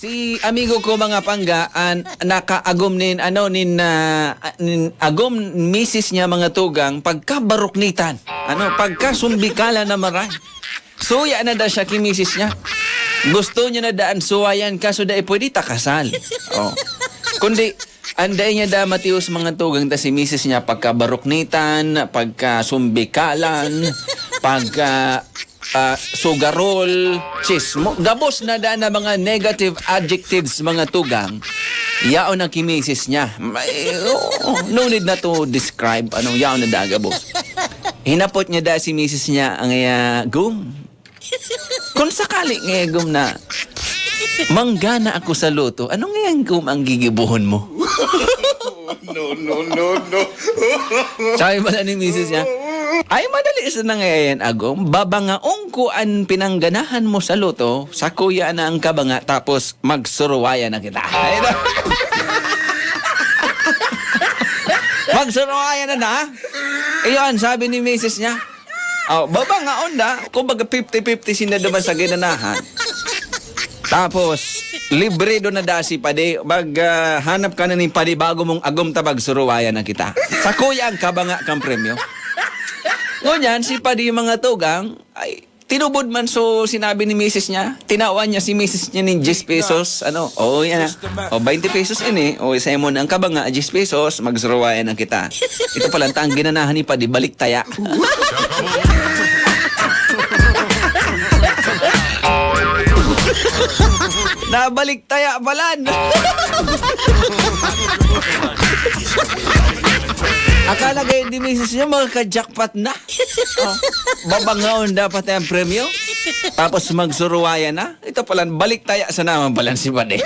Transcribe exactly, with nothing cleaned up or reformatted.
Si amigo ko, mga pangga, an nakaagom nin ano, nin, ah, nin agom misis niya, mga tugang, pagkabaruknitan. Ano, pagkasumbikalan na maray. Suya na da siya ki misis niya. Gusto niya na daan suwayan, kaso dai pwede ta kasal. Oh. Kundi, an dai niya da matios, mga tugang, ta si misis niya pagkabaruknitan, pagkasumbikalan, pagka ah, sugarol, chismo. Gabos na da na mga negative adjectives, mga tugang. Yaon na ki misis niya. May, oo, no need na to describe. Ano, yaon na da gabos. Hinapot niya da si misis niya ang, ah, gum. Kung sakali nga gum na, manggana ako sa loto, ano nga yan gum ang gigibuhon mo? No, no, no, no. Sabi pala ni misis niya, "Ay, madali sa nangayan, agom. Babangaon ko an pinangganahan mo sa loto, sakuya na ang kabanga, tapos magsuruwayan na kita." Ay, no. Magsuruwayan na na. Iyon, sabi ni misis niya. Oh, babangaon da. Kumbaga, fifty fifty sinda duman sa ginanahan. Tapos, libre do na da si padi. Mag, ah, hanap ka na ni padi bago mong agom ta magsuruwayan na kita. Sakuya ang kabanga kang premyo. Ngunyan, si padi, mga tugang, ay, tinubod man, so sinabi ni misis niya, tinawan niya si misis niya nin diyes pesos. Ano? Oo, yan. O, baynte pesos ini. O, isa mo na ang kabanga, diyes pesos, magsuruwayan na kita. Ito pala, ang ginanahan ni padi, balik taya. Nabalik taya palan. Akala kayo ni misis niya, makaka-jackpot na. Oh, babangaon dapat ang premyo. Tapos magsuruwayan na. Ito palan, balik taya sa naman palan si padi.